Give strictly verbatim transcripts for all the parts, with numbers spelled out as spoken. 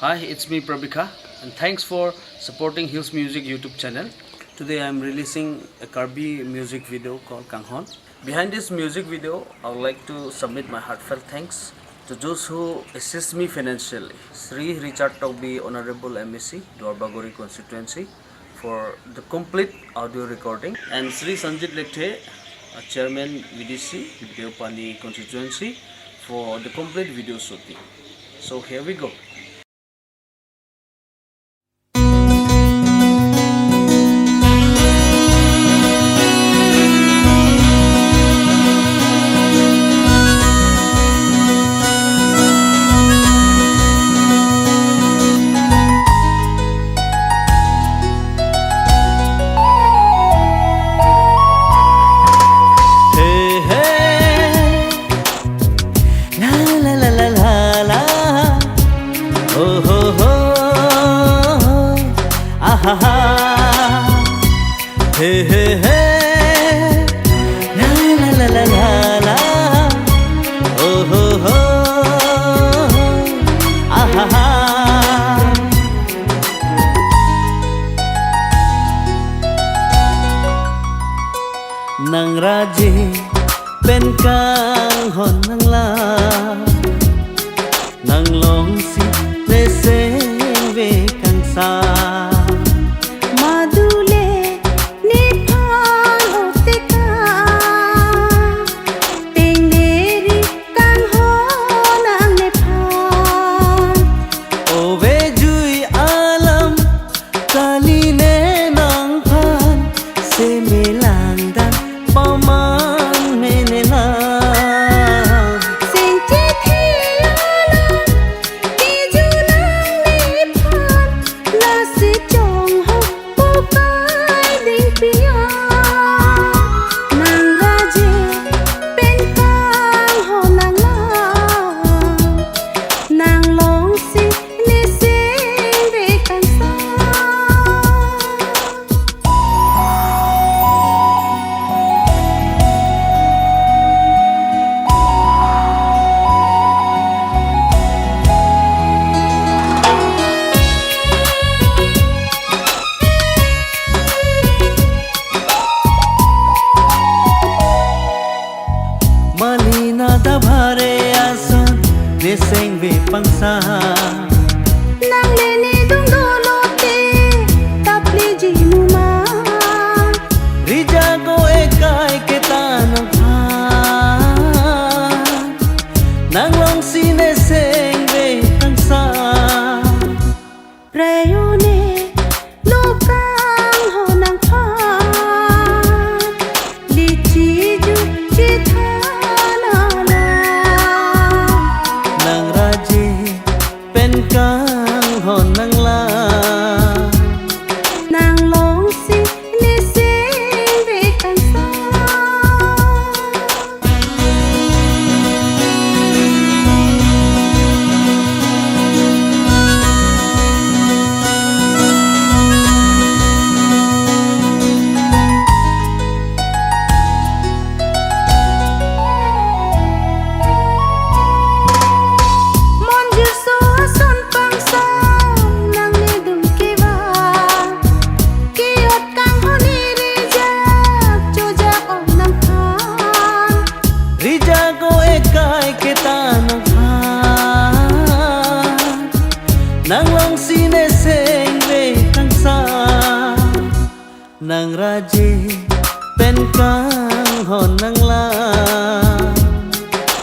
Hi, it's me Prabikha, and thanks for supporting Hills Music YouTube channel. Today I'm releasing a Karbi music video called Kanghon. Behind this music video, I would like to submit my heartfelt thanks to those who assist me financially. Shri Richard Tokbi, Honorable M A C, Duar Bagori constituency, for the complete audio recording, and Shri Sanjit Lekthe, uh, Chairman V D C, Deopani constituency, for the complete video shooting. So here we go. Hey, hey. La, la, la, la, la, la. Oh, ho, ho. Ah, ha, ha. Hey, hey, hey. La, la, la, la, la, la. Oh, ho, ho. Ah, ha, ha. Nang raje pen kanghon nang la, nang longsi neseng ve kangsam. Madule nephan otika, tengneri kanghon nang nephan. Ove jui alam, kali ne nangphan, seme langdang paman mene na. Singchi thela, kiju nang nephan, lasi chonghok pukai ding pia. Nang raje pen kanghon nang la, nang longsi neseng ve kangsam. Malina dabhare ason neseng ve pangsa. Nang le nedung dolo te, tapleji muma. Rija ko ekai keta nangphan, nang longsi neseng ve kangsam. Prayone lo kanghon nangphan, lichi ju chithan ala. Nang raje pen kanghon nang la, nang longsi neseng ve kangsam. Monjir so ason pangsa, nang nedung kevang. Ke-ot kanghon ne rijak, chojak ong nangphan. Rija ko ekai keta nangphan, nang longsi neseng ve kangsam. Nang raje pen kanghon nang la,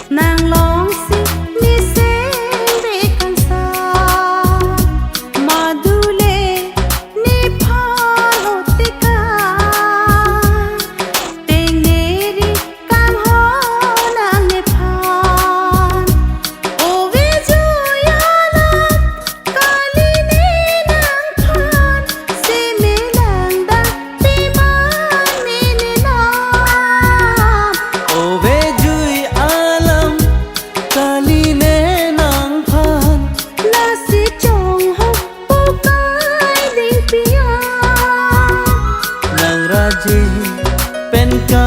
nang longsi neseng ve kangsam. Madule nephan otika, tengneri kanghon nang nephan. Ove jui alam, kali ne nangphan, seme langdang paman mene na. Ove jui alam, kali ne nangphan, lasi chonghok pukai ding pia. Nang raje pen ka